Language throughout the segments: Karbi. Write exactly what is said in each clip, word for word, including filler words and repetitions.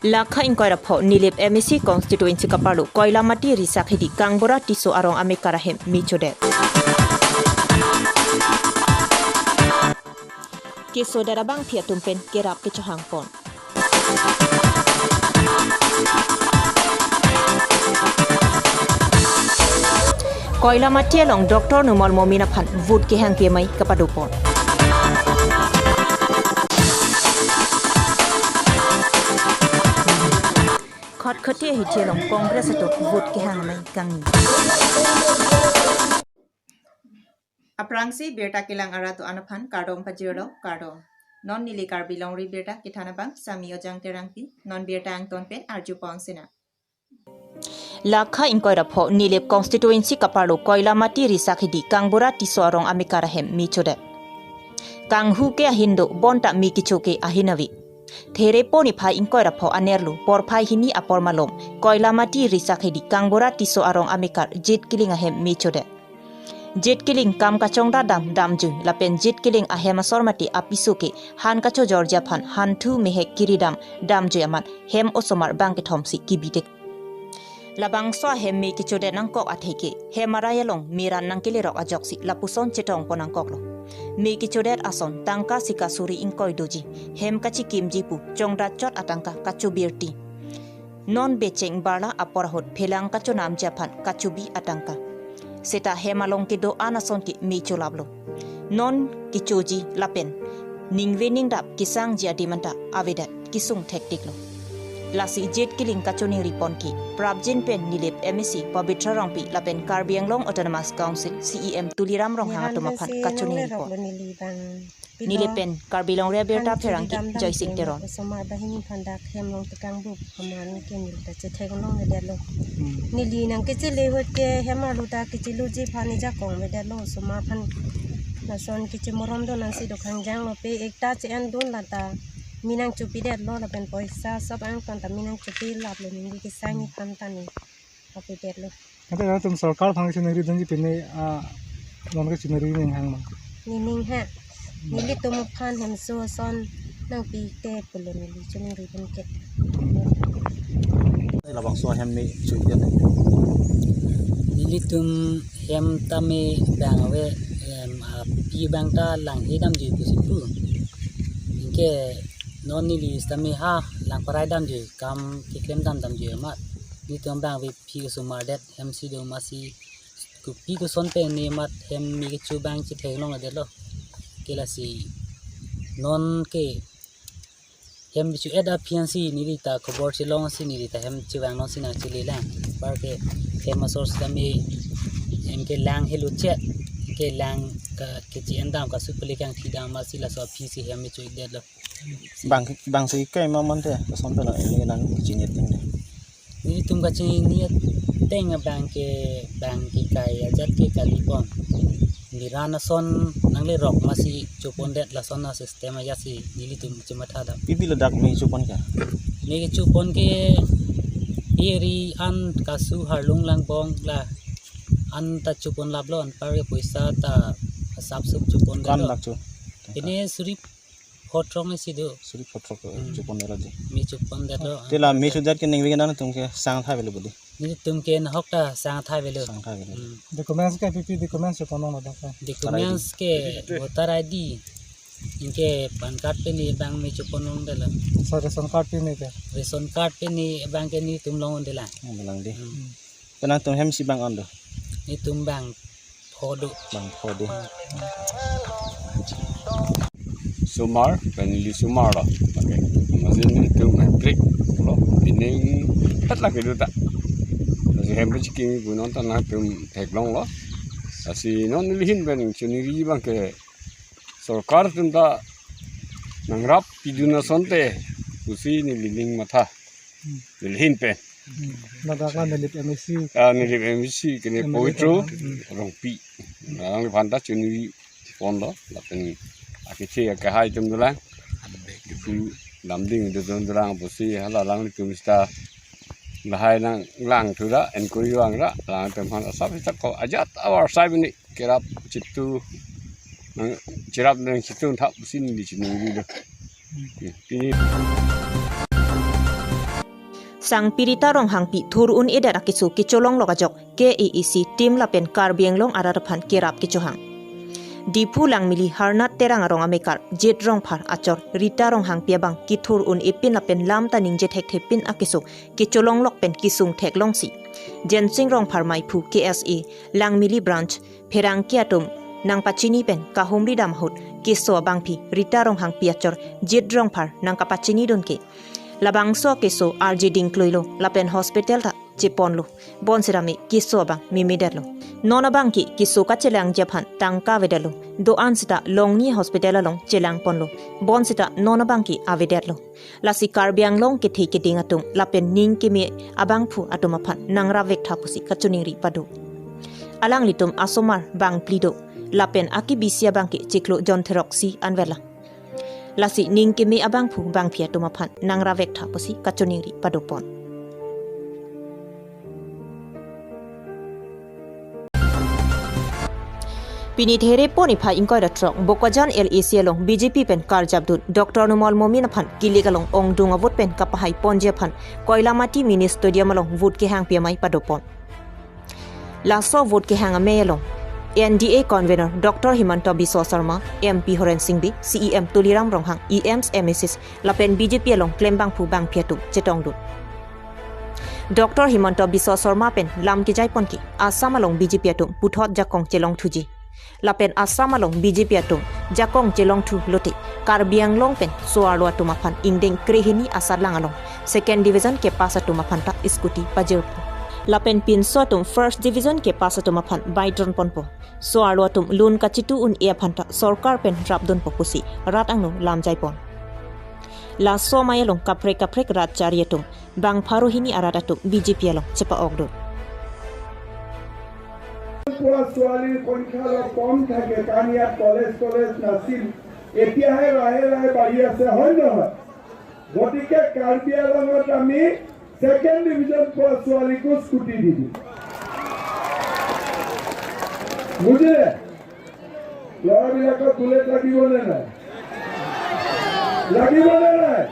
Lakha ingkoi ra pho Nilip M A C constituency kaparlo Koilamati Risakhidi Kangbura Tisso arong amekar ahem me chodet. Kesodet abangpi atum pen kerap kechohang pon. Koilamati along Doctor Numal Momin aphan vote kehang pi amei kapado pon. Khatkhati ahithi along Congress atum vote kehang amei kangni. Aphrangsi birta kelang arat do-an aphan kardom pajirlo, kardom. Non neli Karbi Longri Abirta kethan abang Sami Ojang Terangpi, non birta angton pen arju pon sinang. Lakha ingkoi ra pho Nilip constituency kaparlo Koilamati Risakhidi Kangbura Tisso arong amekar ahem me chodet. Kanghu ke ahin do bonta me kecho ke ahin ave. Therepo niphai ingkoi ra pho anerlo porphai hini apor malom Koilamati Risakhidi Kangbura Tisso arong amekar Jit Killing ahem me chodet. Jit Killing kam kachongdat dam damjui lapen Jit Killing ahem asor mate apiso ke han kachojorji aphan hanthu mehek kiri dam damjui amat hem osomar bang kethom si kebi det. Labangso ahem me kechodet nangkok atheke hem arai along me ran nangkelerok ajoksi lapuson chetong pon nangkoklo. Me kechodet ason tangka sika suri ingkoi doji, hem kachikimji pu chongdat chot atangka kachobirti. Non becheng barla apor ahut phelang kachonamji aphan kachobi atangka. Seta hem along kedo-an ason ke me cholaplo. Non kechoji lapen ningve ningdap kesangji adim anta avedet kesung thektiklo. Lasi Jit Killing kachoningri pon ke prapjin pen Nilip M A C Pabitra Rongpi lapen Karbi Anglong Autonomous Council C E M Tuliram Ronghang atum aphan kachoningri pon. Neli pen Karbi Longri Abirta pherangke Joysing Teron. Osomar banghini aphan dak hem along tekang bup aman ke neli ta chethek longledetlo. Hmm. Neli nangkechele ahut ke hem arlo ta kecheluji aphan ejakong vedetlo osomar aphan. Lason kechemorom do nangsi do khangjanglo pe ekta che-en dun lata me nangchopidetlo lapen poisa sop angton ta me nangchopilaplo neli kesang aphan ta ne. Apidetlo. Ante latum sorkar aphan kachiningri dunji pine, ah, non kachiningri ning hang ma? Nening ha. Nelitum aphan hemso ason nangpi te pulo neli chiningri dun ke. Labangso ahem me chuiden. Nelitum hem ta me bang ave, em, api bang ta langhe damji pusi pu. Anke non neli sitame ha langparai damji, kam keklem dam damji amat. Nelitum bang ave, phi osomar det hem si do masi kopi koson pen ne amat hem me kecho bang chethek longledetlo. Ke lasi non ke hem bichu et aphi ansi neli ta khobor chelong si neli ta hem chevang non si nangchele lang. Par ke hem asor sitame hem ke lang helo chet, ke lang ka kechi-en dam kasu pele kangthi dam masi laso aphi si hem me chuidetlo. Bang, bang si kai ma mante, koson pen lo, neli nangchiniteng de. Nelitum kachiniteng abang ke, bang ke kai ajat ke kali pon. Miran ason nanglerok masi chopondet lason a-system ajat si nelitum chematha dam. Pi pi ladak me chopon ke? Me chopon ke eri an kasu harlung langbong la an ta choponlaplo, anpar ke poisa ta asap sup chopon. Ko-an lo. Dak cho? Ini suri photrok ni si do. Suri photrok, hmm, chopon delo de. Me chopon delo. Te la me chudet ke ningve nangtum ke sang thai avelo bodi? Nelitum ke nahok ta sang thai avelo. Sang thai avelo. Hmm. Documents ke pi pi documents chopon longlo dak ke? Documents ke voter I D. Anke PAN card pen ne bang me chopon longdetlo. So ration card pen ne ke? Ration card pen ne bang ke nelitum longdetlo. Longdetlo de. Hmm. Penang tum hem si bang-an do? Nelitum bang pho do. Bang pho de. Osomar, pen neli osomar lo. Oke. Masi nelitum matric lo, pining pet lake do ta. Masi hem pe chikimi punon ta nangtum theklonglo. Lasi non neli ahin pen chiningri abang ke sorkar atum ta nangrap pidun asonte pusi neli ning matha. Hmm. Neli ahin pen. Hmm. Ladak la Nilip M A C. Ah, Nilip M A C kene M L A Pabitra, hmm, Rongpi. Alangli aphan ta chiningri ponlo, lapen akeche akehai atum dolang. Ipu lamding do don dolang pusi hala alanglitum sita lahai nanglang thu ra, enquiry vang ra, alangtum aphan asap sita ko ajat avarsai bini kerap chitu nang cherap nangchitu thap pusi neli chiningri do. Pini Sangpi Rita Ronghangpi thur un-edet akeso kecholonglok ajok K A A C team lapen Karbi Anglong arat aphan kerap kechohang. Diphu Langmili Harnath Terang arong amekar Jit Rongphar achor Rita Ronghangpi abang kethur un-epin lapen lam ta ningje thekthepin akeso kecholonglok pen kesung theklongsi Jensing Rongphar Meiphu K S A, Langmili branch, pherangke atum nangpachini pen kahumri dam ahut keso abangpi Rita Ronghangpi achor Jit Rongphar nangkapachinidun ke labangso keso arje dingkloilo lapen hospital ta cheponlo. Bonsetame keso abang memedetlo. Non abangke keso kachelangji aphan tangka avedetlo. Do-an seta Longni hospital along chelangponlo. Bonseta non abangke avedetlo. Lasi Karbi Anglong kethe keding atum lapen ning keme abangphu atum aphan nangrap vektha pusi kachiningri pado. Alanglitum asomar bangphli do lapen akebisi abangke chiklo jon theroksi anvetlang. Lasi ning keme abangphu bangphi atum aphan nangrap vektha pusi kachiningri padopon. Pini There pon niphai ingkoi ra throk Bokajan L A C along B J P pen karjapdun Doctor Numal Momin aphan kilik along ongdung avote pen kapahaiponji aphan Koilamati Mini Stadium along vote kehangpi amei padopon. Laso vote kehang amei along N D A convener Doctor Himanta Biswa Sarma, M P Horen Sing Bey, C E M Tuliram Ronghang, E Ms, M A Cs lapen B J P along klembangphu bangphi atum chetongdun. Doctor Himanta Biswa Sarma pen lam kejaipon ke Assam along B J P atum puthot jakong chelongthuji. Lapen Assam along B J P atum jakong chelongthu lote Karbi Anglong pen so-arlo atum aphan ingdeng krehini asatlang along second division kepass atum aphan ta scooty pajirpo. Lapen pinso atum first division kepass atum aphan bike donponpo. So-arlo atum loan kachitu un-e aphan ta sorkar pen rapdunpo pusi rat angno lam jaipon. Laso amei along kaprek kaprek rat chari atum bang pharo hini arat atum B J P along chepa-okdun. পোৱা ছোৱালীৰ সংখ্যা অলপ কম থাকে, কাৰণ ইয়াত college college নাছিল। এতিয়াহে লাহে লাহে বাঢ়ি আছে, হয় নহয়? গতিকে কাৰ্বি আংলঙত আমি ছেকেণ্ড ডিভিজন পোৱা ছোৱালীকো স্কুটি দি দিম। বুজিলে? ল'ৰাবিলাকক বুলেট লাগিব নে নাই? লাগিব নে নাই?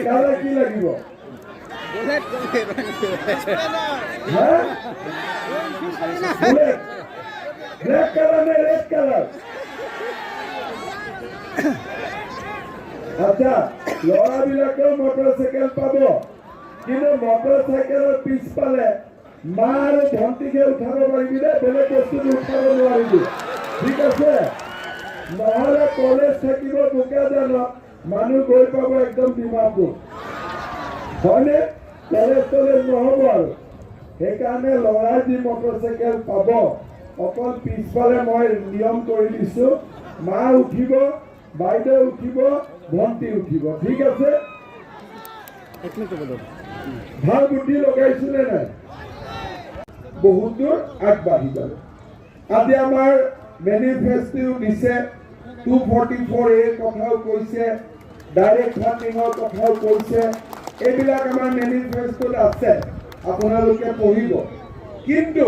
কালাৰ কি লাগিব? হা? বুলেট। ব্লেক কালাৰ নে ৰেড কালাৰ? আচ্ছা, ল'ৰাবিলাকেও মটৰ চাইকেল পাব, কিন্তু মটৰ চাইকেলৰ পিছফালে মা আৰু ভণ্টিকহে উঠাব পাৰিবি দে, বেলেগ বস্তুটো উঠাব নোৱাৰিবি। ঠিক আছে? নহ'লে কলেজ থাকিব বোকাজানত, মানুহ গৈ পাব একদম ডিমাপুৰ। হয়নে? কলেজ তলেজ নহ'ব আৰু। সেইকাৰণে ল'ৰাই যি মটৰ চাইকেল পাব, অকল পিছফালে মই নিয়ম কৰি দিছো, মা উঠিব, বাইদেউ উঠিব, ভণ্টি উঠিব। ঠিক আছে? ভাল বুদ্ধি লগাইছো নে নাই? বহুত দূৰ আগবাঢ়ি যাব। আজি আমাৰ মেনিফেষ্টো দিছে, টু ফৰ্টি ফ'ৰ এৰ কথাও কৈছে, ডাইৰেক্ট ফাণ্ডিঙৰ কথাও কৈছে। এইবিলাক আমাৰ মেনিফেষ্টোত আছে, আপোনালোকে পঢ়িব। কিন্তু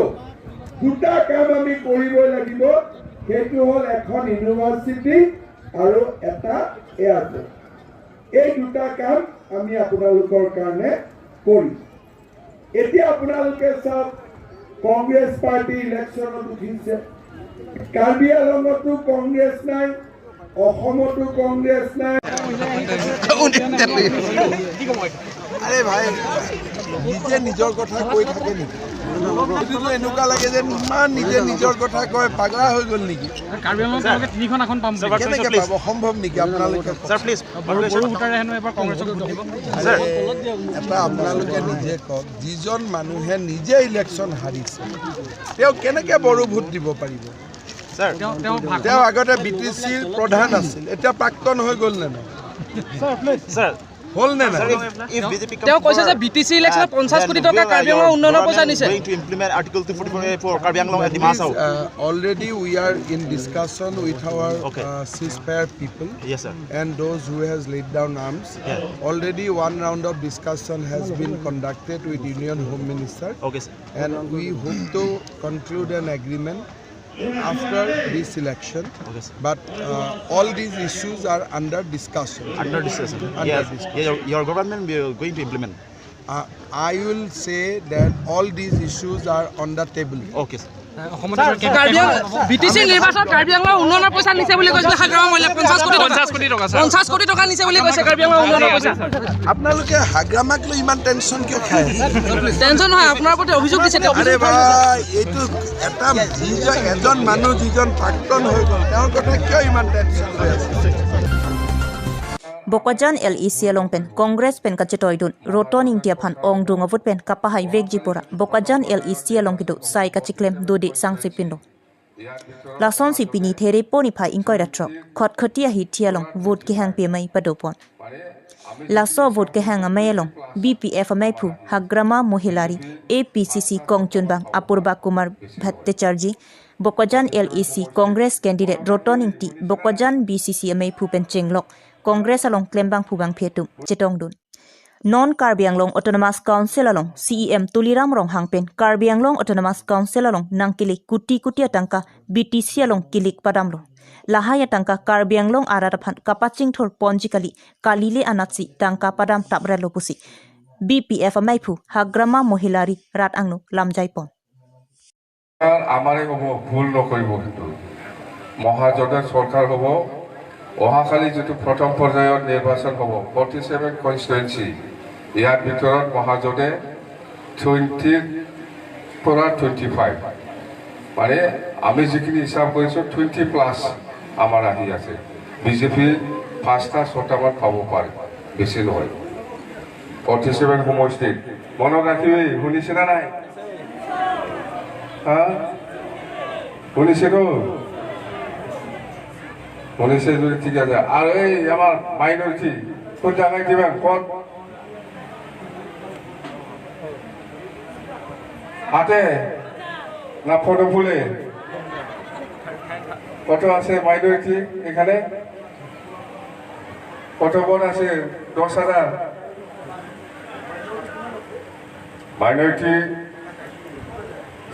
দুটা কাম আমি কৰিবই লাগিব, সেইটো হ'ল এখন ইউনিভাৰ্চিটি আৰু এটা এয়াৰপৰ্ট। এই দুটা কাম আমি আপোনালোকৰ কাৰণে কৰিম। এতিয়া আপোনালোকে চাওক, কংগ্ৰেছ পাৰ্টি ইলেকশ্যনত উঠিছে। কাৰ্বি আংলঙতো কংগ্ৰেছ নাই, অসমতো কংগ্ৰেছ নাই। আৰে ভাই, নিজে নিজৰ কথা কৈ থাকে নেকি? এইটোতো এনেকুৱা লাগে যেন ইমান নিজে নিজৰ কথা কয়, পাগলা হৈ গ'ল নেকি? কাৰ্বি আংলঙত তেওঁলোকে তিনিখন আসন পাম বুলি। কেনেকে পাব? সম্ভৱ নেকি আপোনালোকে কওক? Sir, please. বড়ো, বড়ো ভোটাৰে হেনো এবাৰ কংগ্ৰেছক ভোট দিব। ছাৰ, এটা আপোনালোকে নিজে কওক, যিজন মানুহে নিজে ইলেকশ্যন হাৰিছে, তেওঁ কেনেকে বড়ো ভোট দিব পাৰিব? ছাৰ, তেওঁ, তেওঁ ভাষণ তেওঁ আগতে বি টি চিৰ প্ৰধান আছিল, এতিয়া প্ৰাক্তন হৈ গ'ল নে নাই? Sir, please. ছাৰ, হ'ল নে নাই? Sir, if, if B J P তেওঁ কৈছে যে বি টি চি ইলেকশ্যনত পঞ্চাশ কোটি টকা কাৰ্বি আংলঙৰ উন্নয়নৰ পইচা নিছে। Going to implement Article two forty-four A for Karbi Anglong and Dima Hasao. Uh, already we are in discussion with our, okay, uh, ceasefire people, yes, sir, and those who has laid down arms. Yeah. Already one round of discussion has been conducted with Union Home Minister. Okay, sir. And we hope to conclude an agreement after this election. Okay, sir. But, uh, all these issues are under discussion. Under discussion. Under, yes, discussion. Yeah, your, your government will going to implement. Uh, I will say that all these issues are on the table. Okay, sir. Sir, Karbi আং- B T চি নিৰ্বাচনত কাৰ্বি আংলং উন্নয়নৰ পইচা নিছে বুলি কৈছিলে হাগ্ৰামা মহিলা পঞ্চাশ কোটি টকা। পঞ্চাশ কোটি টকা, ছাৰ। পঞ্চাশ কোটি টকা নিছে বুলি কৈছে কাৰ্বি আংলং উন্নয়নৰ পইচা। আপোনালোকে হাগ্ৰামাক লৈ ইমান টেনচন কিয় খায়? টেনচন নহয়, আপোনাৰ প্ৰতি অভিযোগ দিছে তেওঁ। আৰে ভাই, এইটো এটা যিজন এজন মানুহ যিজন প্ৰাক্তন হৈ গ'ল, তেওঁৰ কথা কিয় ইমান টেনচন হৈ আছে? Bokajan L A C along pen Congress pen kachetoidun Roton Ingti aphan ongdung avut pen kapahai vekji pura Bokajan L A C along kedo sai kachiklem dode sangsi pinlo. Lasonsi pini Therepo niphai ingkoi ra throk Khatkhati ahithi along vote kehang pi amei padopon. Laso vote kehang amei along B P F ameiphu Hagrama Mohilari, A P C C kongchunbang Apurba Kumar Bhattacharjee, Bokajan L A C Congress candidate Roton Ingti, Bokajan B C C ameiphu pen chenglok Congress along klembangphu bangphi atum chetongdun. Non Karbi Anglong Autonomous Council along C E M Tuliram Ronghang pen Karbi Anglong Autonomous Council along nangkele kuti kuti atangka B T C along kilik padamlo. Lahai atangka Karbi Anglong arat aphan kapachingthur ponji kali, kalile anatsi tangka padam taprelo pusi B P F ameiphu Hagrama Mohilari rat angno lamjai pon. চৰকাৰ আমাৰে হ'ব, ভুল নকৰিব। কিন্তু মহাজোঁটৰ চৰকাৰ হ'ব। অহাকালি যিটো প্ৰথম পৰ্যায়ৰ নিৰ্বাচন হ'ব, ফৰ্টি ছেভেন কনষ্টিটুৱেঞ্চি, ইয়াৰ ভিতৰত মহাজোঁটে টুৱেণ্টিৰ পৰা টুৱেণ্টি ফাইভ, মানে আমি যিখিনি হিচাপ কৰিছোঁ, টুৱেণ্টি প্লাছ আমাৰ আহি আছে। বিজেপি পাঁচটা ছটামান পাব পাৰে, বেছি নহয়। ফৰ্টি ছেভেন সমষ্টিত মনত ৰাখিবি, শুনিছে নে নাই? হা, শুনিছে তো? শুনিছে যদি ঠিক আছে। আৰু এই আমাৰ মাইনৰিটি ক'ত জাগাই দিবা, ক'ত? হাতে না পদমফুলে? কত আছে মাইনরিটি এখানে? কত ভোট আছে? দশ হাজার। মাইনরিটি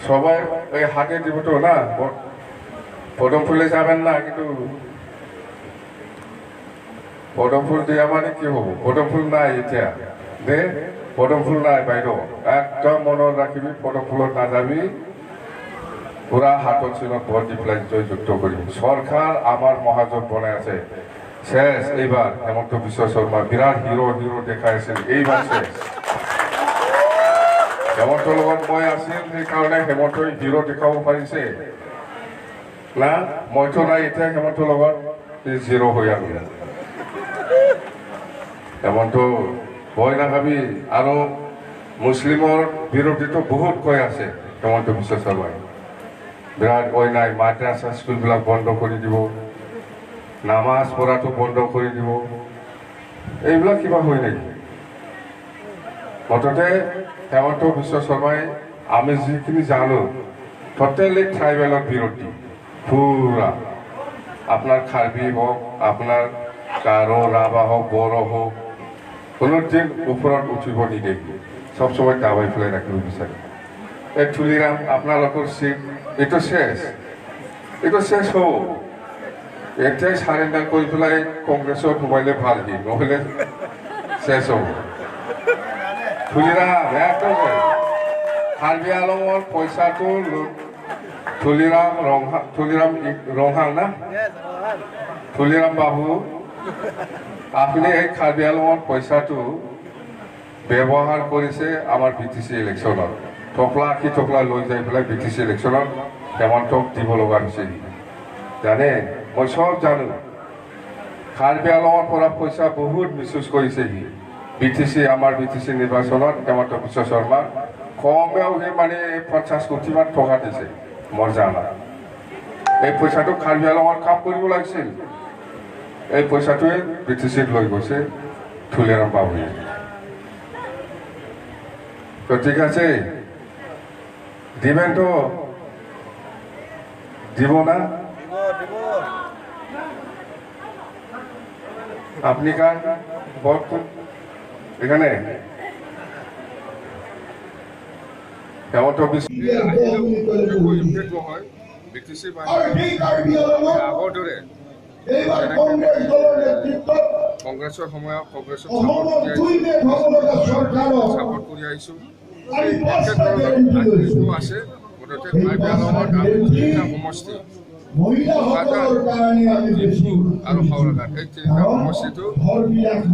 সবাই এই হাতে দিব তো না? প-, পদমফুলে যাবেন না, কিন্তু পদমফুল দিয়া মানে কি হ'ব? পদমফুল নাই এতিয়া। দে, পদমফুল নাই বাইদেউ। একদম মনত ৰাখিবি, পদমফুলত নাযাবি। পুৰা হাতত চিনত ভোট দি পেলাই জয়যুক্ত কৰিবি। চৰকাৰ আমাৰ মহাজোঁট বনাই আছে। শেষ এইবাৰ। হিমন্ত বিশ্ব শৰ্মা বিৰাট হিৰ' হিৰ' দেখাই আছিল, এইবাৰ শেষ। হিমন্তৰ লগত মই আছিল, সেইকাৰণে হিমন্তই হিৰ' দেখাব পাৰিছে। না, মইতো নাই এতিয়া হিমন্ত লগত, এই জিৰ' হৈ আহিলে। হিমন্ত, ভয় নাখাবি। আৰু মুছলিমৰ বিৰোধীটো বহুত কৈ আছে হিমন্ত বিশ্ব শৰ্মাই। বিৰাট অন্যায়, মাদ্ৰাছা স্কুলবিলাক বন্ধ কৰি দিব, নামাজ পঢ়াটো বন্ধ কৰি দিব। এইবিলাক কিবা হয় নেকি? মুঠতে হিমন্ত বিশ্ব শৰ্মাই আমি যিখিনি জানো, টোটেলি ট্ৰাইবেলৰ বিৰোধী। পুৰা আপোনাৰ কাৰ্বি হওক, আপোনাৰ গাৰো, ৰাভা হওক, বড়ো হওক, কোনোদিন ওপৰত উঠিব নিদিয়ে। সব সময় দাবাই পেলাই ৰাখিব বিচাৰে। এই তুলিৰাম, আপোনালোকৰ চিট এইটো শেষ, এইটো শেষ হ'ব। এতিয়াই চাৰেণ্ডাৰ কৰি পেলাই কংগ্ৰেছত সোমাইলে ভালহি, নহ'লে শেষ হ'ব। তুলিৰাম, একদম কাৰ্বি আংলঙৰ পইচাটো ল-, তুলিৰাম ৰংহা-, তুলিৰাম ই-, ৰংহাং না? তুলিৰাম বাবু, আপুনি এই কাৰ্বি আংলঙৰ পইচাটো ব্যৱহাৰ কৰিছে আমাৰ বি টি চি ইলেকশ্যনত। টোপলা কি টোপলা লৈ যাই পেলাই বি টি চি ইলেকশ্যনত হিমন্তক দিব লগা হৈছে। জানে, মই সব জানো। কাৰ্বি আংলঙৰ পৰা পইচা বহুত মিছইউজ কৰিছে সি। বি টি চি, আমাৰ বি টি চি নিৰ্বাচনত হিমন্ত বিশ্ব শৰ্মা কমেও সি মানে পঞ্চাশ কোটিমান টকা দিছে, মই জানা। এই পইচাটো কাৰ্বি আংলঙত কাম কৰিব লাগিছিল। এই পইচাটোৱে বি টি চিত লৈ গৈছে তুলিৰাম বাবুৱে। তো ঠিক আছে, দিবেন তো? দিব না? আপনি কার? ভোট কোন? এখানে? হিমন্ত বিশ্ব বি টি চি বাহিনী আৰু সেই কাৰ্বি আংলঙত আগৰ দৰে এইবাৰ কংগ্ৰেছ দলৰ নেতৃত্বত কংগ্ৰেছৰ সময়ত কংগ্ৰেছক ছাপোৰ্ট কৰি আহিছো। ছাপোৰ্ট কৰি আহিছো। এই একেধৰণৰ আজিও আছে। মুঠতে কাৰ্বি আংলঙত আমি তিনিটা সমষ্টি, বোকাখাত, ডিফু আৰু হাওৰাঘাট, এই তিনিটা সমষ্টিতো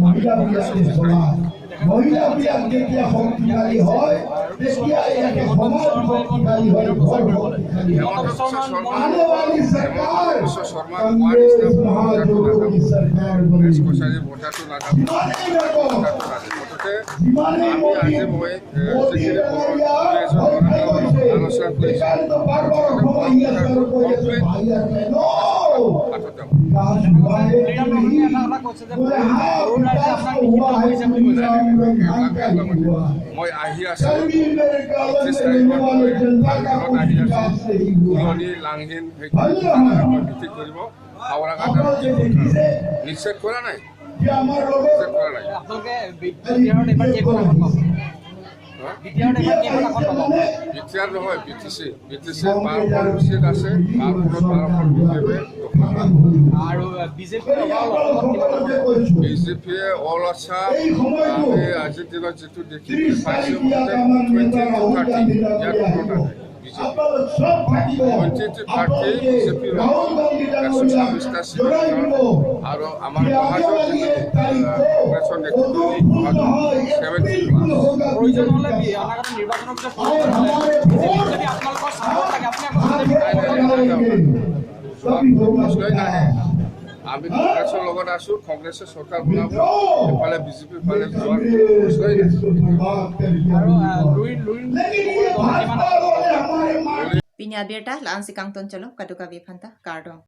আমি কংগ্ৰেছক জিকাই দিম। মহিলাবিলাক যেতিয়া শক্তিশালী হয়, তেতিয়া ইয়াতে সমাজ শক্তিশালী হয়, ঘৰ শক্তিশালী হয়। হিমন্ত বিশ্ব শৰ্মা, আনে ৱালী চৰকাৰ, হিমন্ত বিশ্ব শৰ্মা কোৱাৰ নিচিনা কোনো নেতাটো নাথাকে। কংগ্ৰেছ মহাজোঁটৰ চৰকাৰ বুলি। এছ কছাৰী বঁটাটো নাথাকে। যিমানেই নাথাকক, বঁটাটো নাথাকে। মুঠতে যিমানেই আমি মোদী, আজি মই, এ, মোদী যিখিনি ডাঙৰীয়া এজন ভয় খাই ল'ৰাৰ লগত গৈছে, আলোচনা কৰিছো। শ্ৰীকান্ত পাৰ্বৰ অসম আহি আছে আৰু কৈ আছে, কমপ্লিট ভাই আছে। No! হাতত যাব। বিকাশ হুৱা হে তো নেহি। বোলে, হা, বিকাশ হুৱা হে তো নেহি, নাম কা হুৱা হে। মই আহি আছো। পঁচিছ তাৰিখত মই আহি আছো। ফুলনি লাংহিন সেই মই মিটিং কৰিব। হাওৰাঘাট আৰু ডিফুত নিশ্চিত কৰা নাই। নিশ্চিত কৰা নাই। আপোনালোকে বি টি আৰত এইবাৰ কেইখন আসন পাব? হা? বি টি আৰত এইবাৰ কেইখন আসন পাব? বি টি আৰ নহয়, বি টি চি। বি টি চি বাৰখন চিট আছে, বাৰখনত বাৰখন বি জে পিয়ে দখল কৰে। আৰু বিজেপিয়ে অসম কিমান আসন পাব? বি জে পিয়ে অল আছাম, আমি আজিৰ দিনত যিটো দেখি পাইছো, টুৱেণ্টি টু থাৰ্টি, ইয়াৰ কোনো নাই। B J P. Twenty two thirty B J P হ'ব। এশ ছাব্বিছটা চিটৰ ভিতৰত আৰু আমাৰ বহাগৰ যিটো, আহ, কংগ্ৰেছৰ নেতৃত্ব, বহাগৰ ছেভেণ্টি প্লাছ। প্ৰয়োজন হ'লে বি-, অনাগত নিৰ্বাচনৰ পিছত প্ৰয়োজন হ'লে বি জে পিত যদি আপোনালোকৰ ছাপোৰ্ট লাগে, আপুনি আকৌ বি জে পিত নাই, নাই, নাই, নাই। যোৱাৰ প্ৰশ্নই নাহে। আমি কংগ্ৰেছৰ লগত আছো, কংগ্ৰেছে চৰকাৰ বনাব, এফালে বি জে পি, এফালে যোৱাৰ প্ৰশ্নই নাহে। আৰু, আহ, লুইন, লুইন, কিমান আছে? Pini abirta la-ansi kangton cholo, kadokave aphanta kardom.